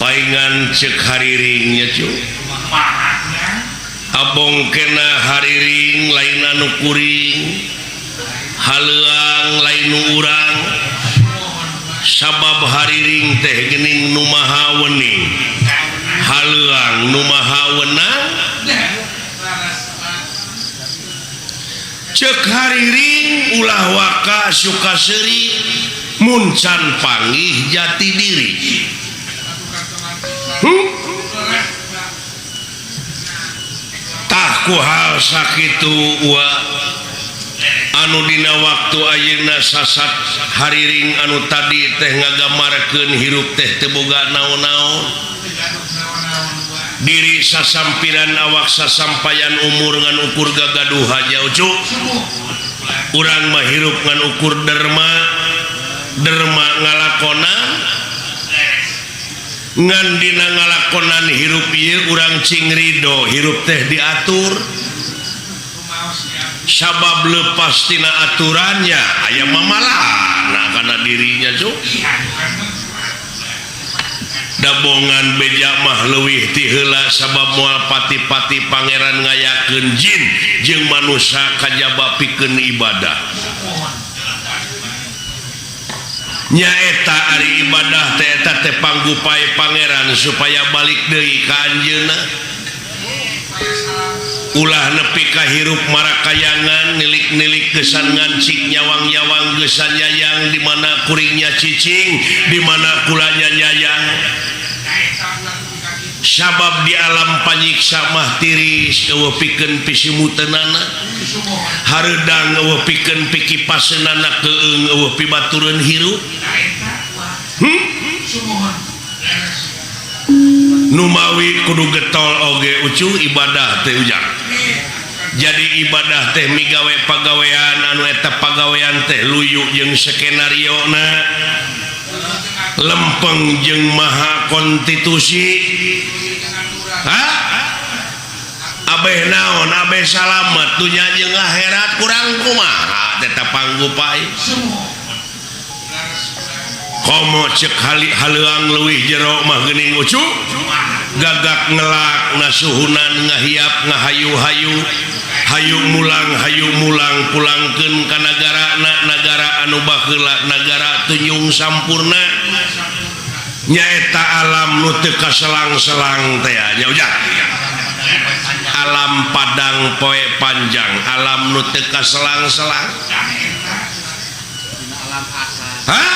Paingan cek hariringnya cu. Abong kena hariring lain anu kuring, haleuang lain nu urang, sabab hariring teh geuning nu maha wening, haleuang nu maha wenang. Cek hariring ulah waka suka seuri mun can panggih jati diri. Tah ku hal sakitu wa anu dina waktu ayeuna sasat hariring anu tadi teh ngagamarkeun hirup teh teu boga naon-naon, diri sasampiran awak sasampayan umur ngan ukur gagaduh aja ucu. Urang mah hirup ngan ukur derma, derma ngalakonan, ngan dina ngalakonan hirup ieu urang cing ridho hirup teh diatur, sabab lepas tina aturannya aya mamalana kana dirinya cu. Dabongan beja mah leuwih ti heula sabab moal pati-pati pangeran ngayakeun jin jeung manusia kajaba pikeun ibadah. Nyaeta ari ibadah teh eta teh panggupai pangeran supaya balik deui ka anjeunna. Ulah nepi ka hirup marakayangan nilik-nilik gesan ngancik nyawang-nyawang gesan nyayang di mana kuringnya cicing di mana kulanya nyayang. Sabab di alam panyiksa mah tiris eueuh pikeun pisimuteunana, hareudang eueuh pikeun pikipaseunana, keung eueuh pibatureun hirup. Numawi kudu getol oge ucu ibadah teh ujang. Jadi ibadah teh migawe pagawean anu eta pagawean teh luyu jeung skenario na, lempeng jeung maha konstitusi. Ha? Abeh naon, abeh salamet dunya jeung akhirat kurang kumaha teh panggupai. Komo cek haleuang leuwih jero mah geuning ucu, gagak ngelak nasuhunan ngahiap ngahayu-hayu, hayu mulang hayu mulang pulangkeun ka nagarana, nagara anu baheula nagara tunjung sampurna, nyaeta alam nu teu kaselang-selang teh nya ujang. Alam padang poe panjang, alam nu teu kaselang-selang. Hah?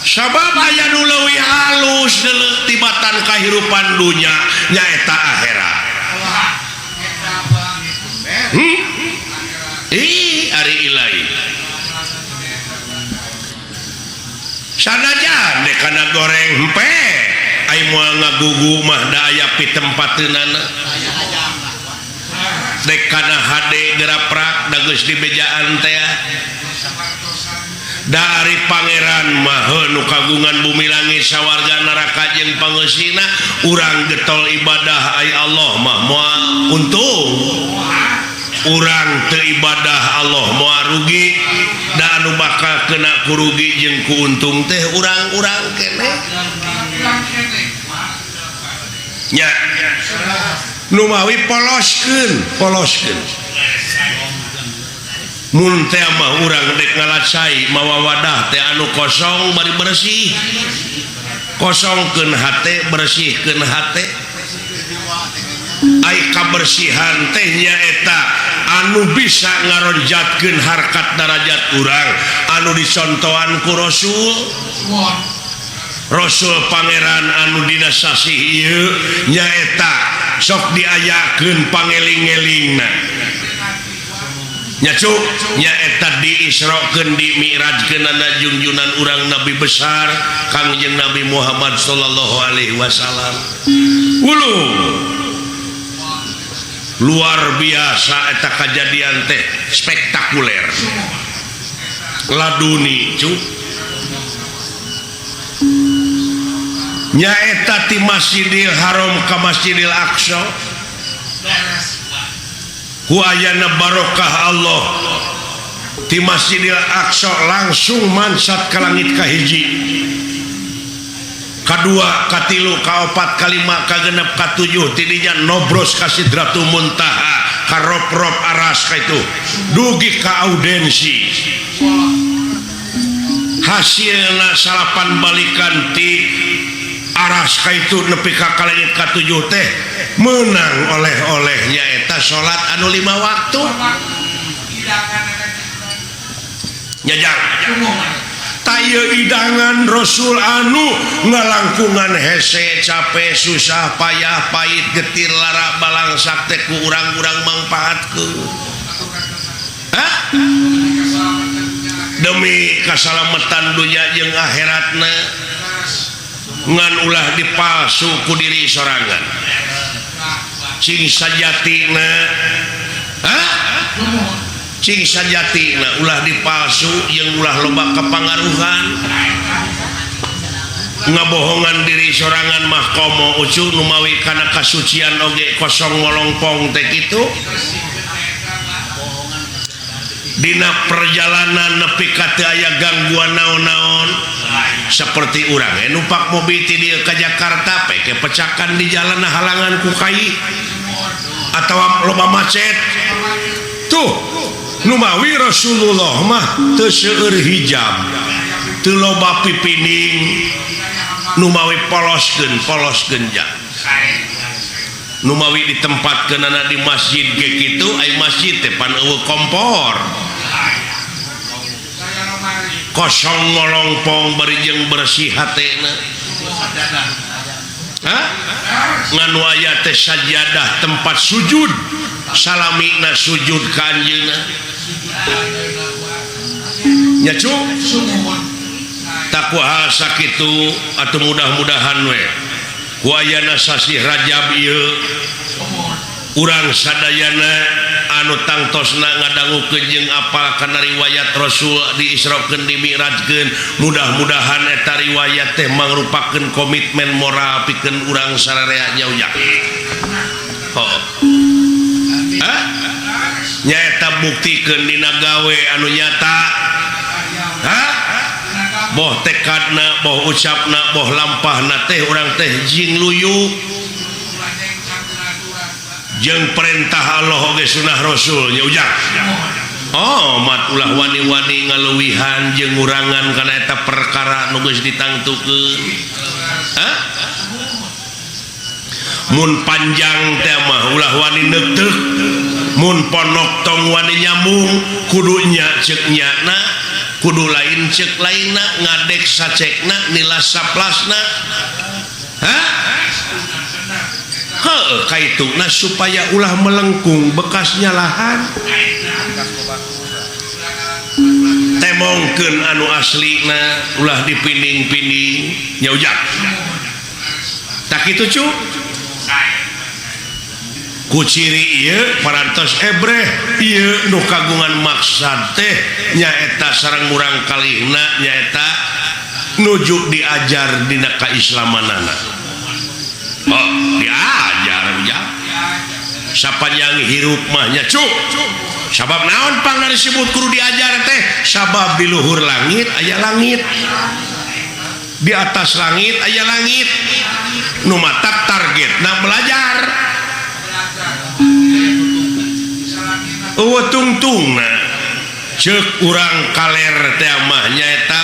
Sabab aya nu leuwih halus tibatan kahirupan dunya nyaeta akhirat. Ih, ari ilahi. Sanajan dek kana goreng hempe, ai moal ngagugu mah da aya pitempateunana. Dek kana hade geraprak da geus dibejaan teh. Dari pangeran mah nu kagungan bumi langit sawarga neraka jeung pangeusina, urang getol ibadah ai Allah mah moal untung, urang teu ibadah Allah moal rugi, da anu bakal kena kurugi jeung kuuntung teh urang-urang keneh nya. Numawi poloskeun poloskeun mun teh mah urang dek ngalacai mawa wadah teh anu kosong bari bersih, kosongkeun hate bersihkeun hate. Ai kabersihan teh nyaeta anu bisa ngaronjatkeun harkat darajat urang anu dicontohan ku Rasul. Rasul pangeran anu dina sasih ieu nyaeta sok diayakeun pangeling-elingna. Nyacu nyaeta diisrokeun dimi'rajkeunana junjunan urang nabi besar Kangjeng Nabi Muhammad sallallahu alaihi wasallam. Ulu luar biasa eta kajadian teh spektakuler. Laduni cu. Nyaeta ti Masjidil Haram ka Masjidil Aqsa. Ku ayana barokah Allah ti Masjidil Aqsa langsung mansat ka langit kahiji. Kadua, katilu, kaopat, kalima, kagenep, katujuh, tidinya nobros ka Sidratul Muntaha, ka rop-rop aras ka itu dugi ka audensi. Hasilna salapan balikan ti aras ka itu nepi ka kalengit katujuh teh menang oleh-olehnya eta salat anu 5 waktu. Nyajang taya idangan Rasul anu ngalangkungan hese capek susah payah pahit getir lara balangsak teh ku urang-urang mangpaatkeun. Hah? Demi kasalamatan dunya jeung akhiratna ngan ulah dipalsu ku diri sorangan. Cing sajatina, hah? Cing sajatina ulah dipalsu jeung ulah loba kepangaruhan. Ngabohongan diri sorangan mah komo ucu numawi kana kasucian oge kosong molongpong teh kitu. Dina perjalanan nepi ka teu aya gangguan naon-naon seperti urang numpak mobil ti dieu ka Jakarta peke pecakan di jalan halangan ku kai atawa loba macet. Tuh numawi Rasulullah mah teu seueur hijab, teu loba pipining, numawi poloskeun poloskeun ja. Numawi ditempatkeunana di masjid ge kitu, ai masjid teh pan eueuh kompor. Kosong ngolongpong bari jeung bersih hatena. Hah? Ngan waya teh sajadah tempat sujud, salamina sujud ka anjeunna. Nya cu? Takwa hal sakitu atuh mudah-mudahan we. Ku ayana sasih Rajab ieu urang sadayana anu tangtosna ngadangukeun jeung apal kana riwayat Rasul diisrokeun dimi'rajkeun, mudah-mudahan eta riwayat teh mangrupakeun komitmen moral pikeun urang sararea nya ujang. Oh. Hah? Nyaeta buktikeun dina gawe anu nyata. Hah? Boh tekadna, boh ucapna, boh lampahna teh urang teh jing luyu jeung perintah Allah oge sunah Rasul nya ujang. Oh, mat ulah wani-wani ngaluwihan jeung ngurangan kana eta perkara nu geus ditangtukeun. Hah? Mun panjang teh mah ulah wani neuteuk, mun ponok tong wani nyambung, kudu nya ceuk nyana, kudu lain ceuk lainna, ngadek sacekna, nilas saplasna. Hah? Heuh, kaituna supaya ulah melengkung bekas nyalahan. Temongkeun anu aslina ulah dipinding-pinding nya ujang. Tak kitu cu? Ku ciri ieu parantos ebreh ieu nu kagungan maksad teh nyaeta sareng murang kalihna nyaeta nuju diajar dina kaislamanana. Oh, diajar ujang. Sapanjang hirup mah nya cu. Sabab naon pangna disebut kudu diajar teh? Sabab di luhur langit aya langit. Di atas langit aya langit. Nu matak targetna belajar. Eueuh tungtungna ceuk urang kaler teh mah nyaeta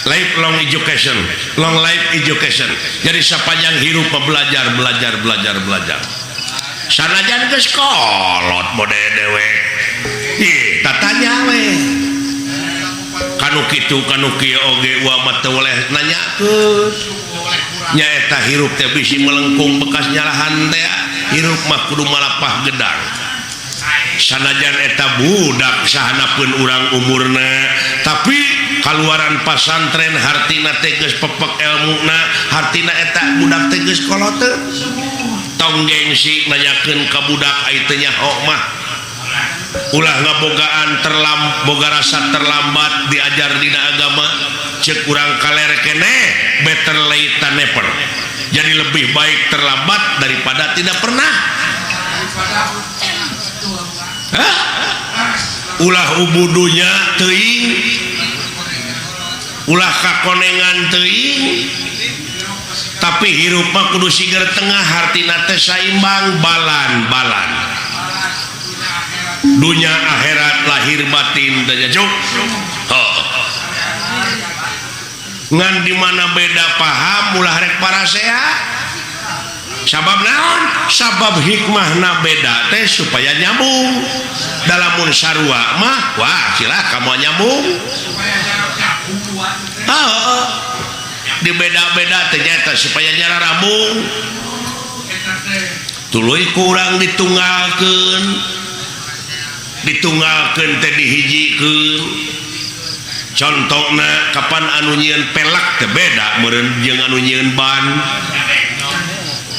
lifelong education, long life education. Jadi sepanjang hirup mah belajar, belajar, belajar, belajar. Sanajan geus kolot mode dewek. Ih, tatanya we. Kanu kitu kanu kieu oge wa mah teu boleh nanyakeun. Nyaeta hirup teh bisi melengkung bekas nyalahan teh, hirup mah kudu malapah gedang. Sanajan eta budak sahanapeun urang umurna, tapi kaluaran pasantren hartina teh geus pepek elmuna, hartina eta budak teh geus kolot. Tong gengsi nanyakeun ka budak ai teu nyaho mah. Ulah ngabogaan boga rasa terlambat diajar dina agama, ceuk urang kaler keneh better late than never. Jadi lebih baik terlambat daripada tidak pernah. Hah? Ulah ubudunya teuing, ulah kakonengan teuing. Tapi hirup mah kudu siger tengah, hartina teh saimbang, balan-balan. Dunya akhirat, lahir batin teh, cuk. Oh. Ngan di mana beda paham ulah rek parasea. Sabab naon? Sabab hikmahna beda teh supaya nyambung. Dalamun sarua mah wah silaka moal nyambung. Oh, di beda-beda teh nyata supaya nyara rambung. Tuluy kurang ditunggalkeun. Ditunggalkeun teh dihijikeun. Contohna kapan anu nyieun pelak teh beda meureun jeung anu nyieun ban.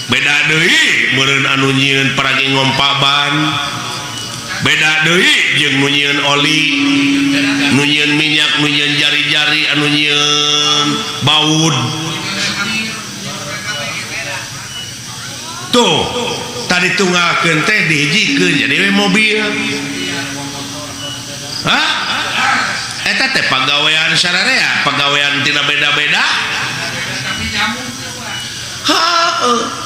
Beda deui meureun anu nyieun paragi ngompa ban. Beda deui jeung nu nyieun oli, nu nyieun minyak, nu nyieun jari-jari, anu nyieun baud. Tuh, tadi tunggalkeun teh dihijikeun jadi we mobil. Hah? Eta teh pagawean sararea, pagawean tina beda-beda. Heuh.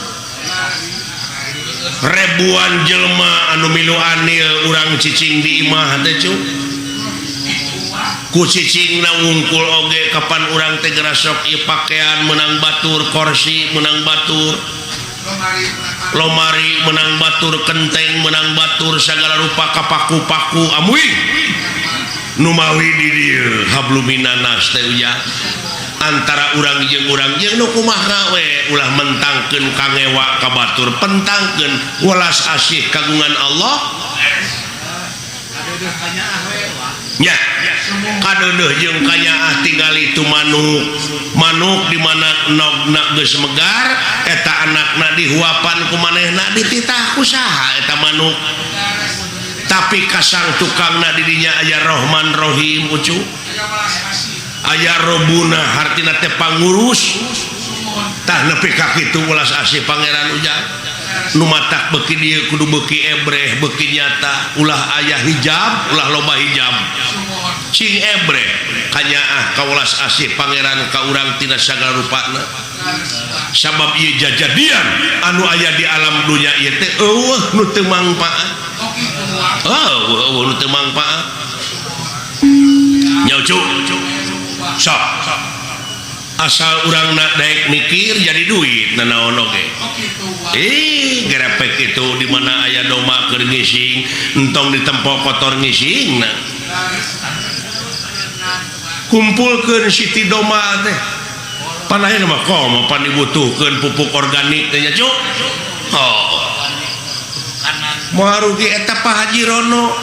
Ribuan jelema anu milu anil urang cicing di imah teh cu. Ku cicingna wungkul oge kapan urang teh gerasok ieu pakaian menang batur, kursi menang batur, lomari menang batur, kenteng menang batur, segala rupa kapaku-paku amuy. Numawi di dieu habluminanas teh ujang. Antara urang jeung nu kumaha we ulah mentangkeun kangewa ka batur, pentangkeun welas asih kagungan Allah. Nya kadeudeuh jeung kanyaah tingali tu manuk. Manuk di mana nogna geus megar eta anakna dihuapan ku manehna dititah ku saha eta manuk. Tapi kasang tukangna di dinya aya Rohman Rohim ucu. Aya Robuna hartina teh pangurus. Tah nepi ka kitu welas asih Pangeran ujang. Nu matak beuki dieu kudu beuki ebreh, beuki nyata, ulah aya hijab, ulah loba hijab. Cing ebreh kanyaah ka welas asih Pangeran ka urang tina sagala rupana. Sabab ieu jajadian anu aya di alam dunya ieu teh eueuh nu teu mangpaat. Oh, eueuh nu teu mangpaat. Nya ucu. Sok. Asal urang nak daek mikir jadi duit nanaon oge. Ih, gerepek itu di mana aya domba keur ngising, entong ditempo kotor ngisingna. Kumpulkeun siti domba teh. Pan ayeuna mah komo pan dibutuhkeun pupuk organik teh nya cuk. Oh. Moal rugi eta Pak Haji Rono.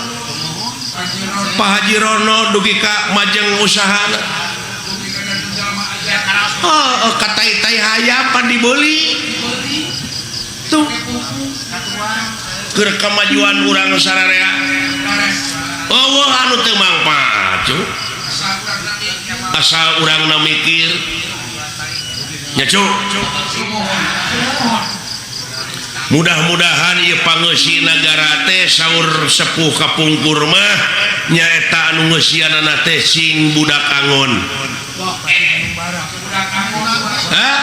Pak Haji Rono dugi ka majeng usahana. Oh, katai-tai hayam pan dibeli. Tuh. Keur kamajuan urang sararea. Eueuh anu teu mangpaat cuk. Asal urangna mikir. Nya cuk. Mudah-mudahan ieu pangeusi nagara teh saur sepuh kapungkur mah nyaeta anu ngeusianana teh sing budak angon. Hah?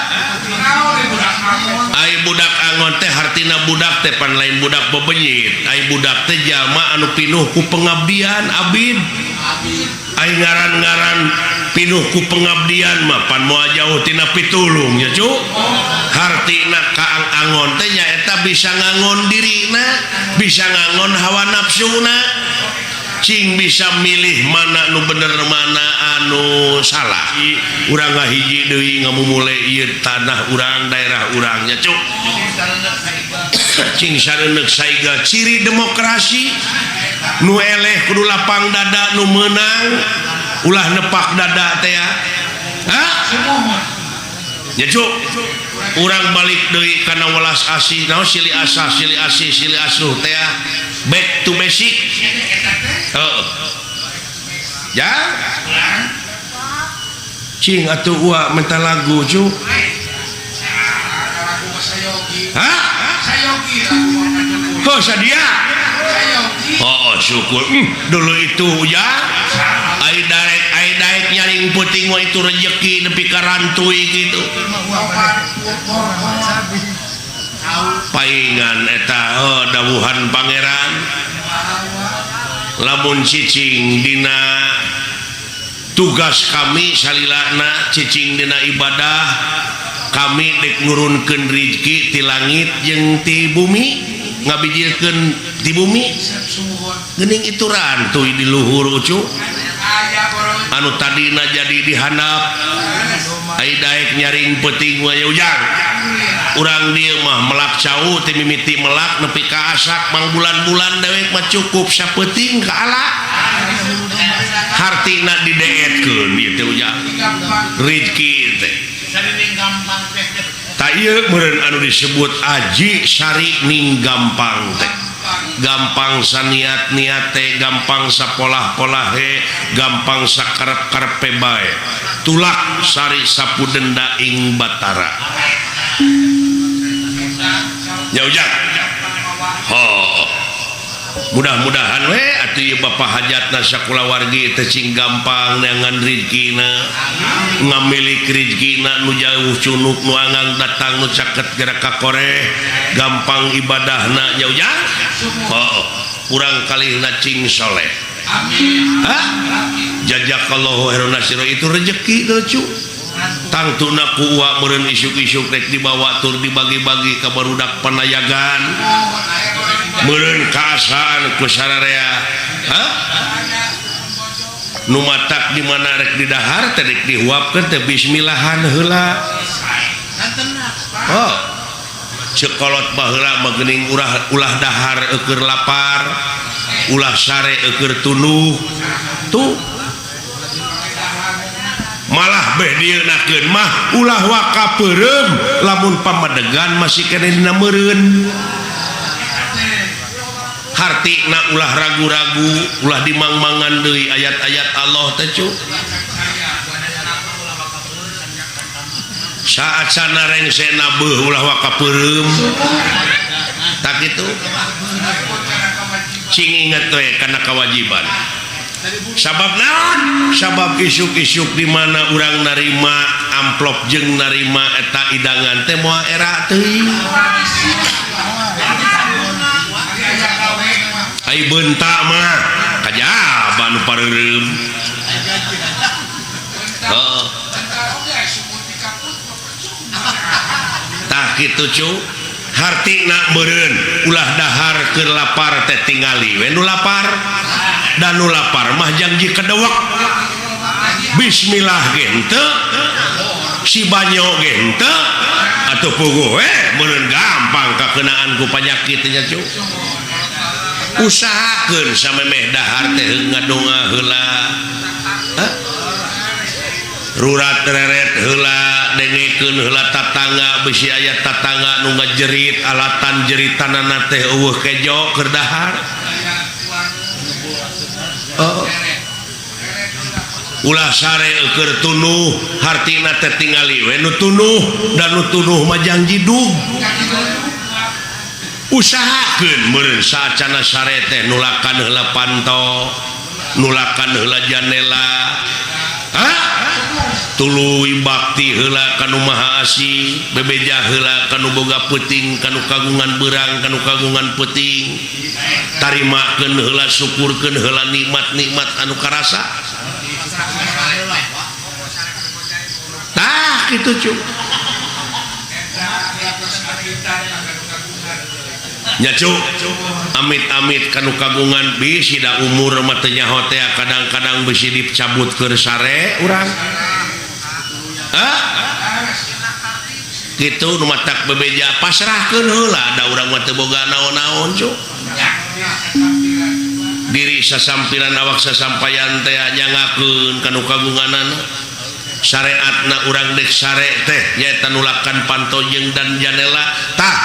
Ai budak angon teh hartina budak teh pan lain budak bebenyit. Ai budak teh jalma anu pinuh ku pengabdian abid. Ai ngaran-ngaran pinuh ku pengabdian mah pan moal jauh tina pitulung nya cu. Hartina kaang angon teh nyaeta bisa ngangon dirina, bisa ngangon hawa nafsuna. Cing bisa milih mana nu bener mana anu salah. Urang ngahiji deui ngamumule ieu tanah urang, daerah urang nya cuk. Cing sareuneuh saiga ciri demokrasi nu eleh kudu lapang dada, nu meunang ulah nepak dada teh ya. Hah? Nya cuk. Urang balik deui kana welas asih, naon silih asah, silih asih, silih asuh teh ya. Back to basic. Heeh. Ya. Cing atuh ua minta lagu cu. Hah? Oh, sadia. Oh, syukur. Dulu itu ya. Ai daek nyaring peuting mah itu rejeki nepi ka rantui kitu. Paingan eta dawuhan pangeran lamun cicing dina tugas kami salilana cicing dina ibadah kami dek nurunkeun rizki ti langit jeung ti bumi ngabijilkeun ti bumi geuning itu rantuy di luhur ucu anu tadina jadi dihandap ai daek nyaring peuting mah ujang urang dieu mah melak cau ti mimiti melak nepi ka asak mangbulan-bulan dewek mah cukup sapeuting ka ala hartina dideetkeun ieu teh ujang rizki teh tah ieu meureun anu disebut aji sari ning gampang teh gampang saniat-niat teh gampang sapolah-polahe gampang sakarep-karepe bae tulak sari sapu denda ing batara nya ujang ho mudah-mudahan we atuh ieu bapa hajatna sakulawargi teh cing gampang neangan rizkina ngamilik rizkina nu jauh cunuk nu angang datang nu caket gerak ka koreh gampang ibadahna nya ujang oh kurang kalihna cing soleh amin ha jazakallahu khairan nasiro itu rezeki lucu tangtuna ku uwa meureun isuk-isuk rek dibawa tur dibagi-bagi ka barudak panayagan meureun kaasaan ku sararea ha nu matak di mana rek didahar teh rek dihuapkeun teh bismillahan heula oh cekolot baheula mah geuning ulah dahar eueur lapar ulah sare eueur tunduh tuh malah beh dieunakeun mah ulah waka peureum lamun pamadegan masih keneh dina meureun hartina ulah ragu-ragu ulah dimangmangan deui ayat-ayat Allah teh cu saat sana rengsena beuh ulah waka peureum tak kitu cing inget we kana kewajiban sabab naon sabab isuk-isuk di mana urang narima amplop jeung narima eta idangan teh moal era teuing ai beunta mah kajaba nu pareureum heuh tah kitu cu hartina meureun ulah dahar keur lapar teh tingali we nu lapar dan nu lapar mah janji kedewek bismillah ge henteu si banyo ge henteu atuh puguh we meureun gampang kakeunaan ku panyakit nya cu usahakeun samemeh dahar teh ngadonga heula rurat reret heula dengekeun heula tatangga bisi aya tatangga nu ngajerit alatan jeritanana teh eueuh kejo keur dahar oh. Ulah sare eueur tunuh hartina teh tingali we nu tunuh dan nu tunuh mah janji dug usahakeun meureun saacana sare teh nulakan heula panto nulakan heula janela ha tuluy bakti heula ka nu maha asih bebeja heula ka nu boga peuting ka nu kagungan beurang ka nu kagungan peuting tarimakeun heula syukurkeun heula nikmat-nikmat anu karasa tah kitu cu nya cu amit-amit ka nu kagungan bisi da umur mah teu nyaho teh kadang-kadang bisi dicabut keur sare urang hah kitu nu matak bebeja pasrahkeun heula da urang mah teu boga naon-naon cu diri sasampiran awak sasampayan teh nyangakeun ka nu kagunganana syariatna urang dek sare teh nyaeta nulakan panto jeung dan janela tah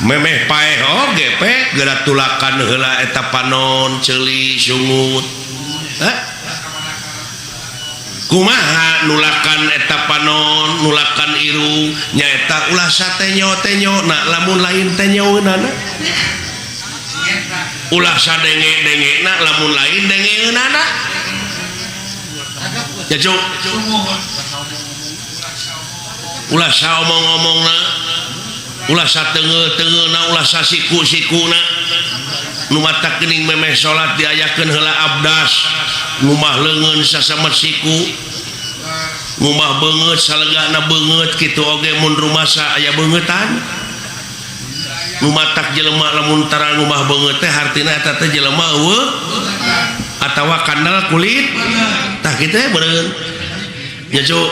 memeh paeh oge pe geura tulakan heula eta panon ceuli sungut hah kumaha nulakan eta panon nulakan irung nyaeta ulah satenyo-tenyo na lamun lain tenyoeunana ulah sadenge-dengena lamun lain dengeunana Ya cuk ulah saomong-omongna, ulah sateungeul-teungeulna, ulah sasiku-sikuna. Nu matak geuning memeh salat diayakeun heula abdas, ngumah leungeun sasamet siku, ngumah beungeut salegana beungeut kitu oge mun rumasa aya beungeutan. Nu matak jelema lamun tara ngumah beungeut teh hartina eta teh jelema eueuh atawa kandel kulit tah kitu meureun nya cuk.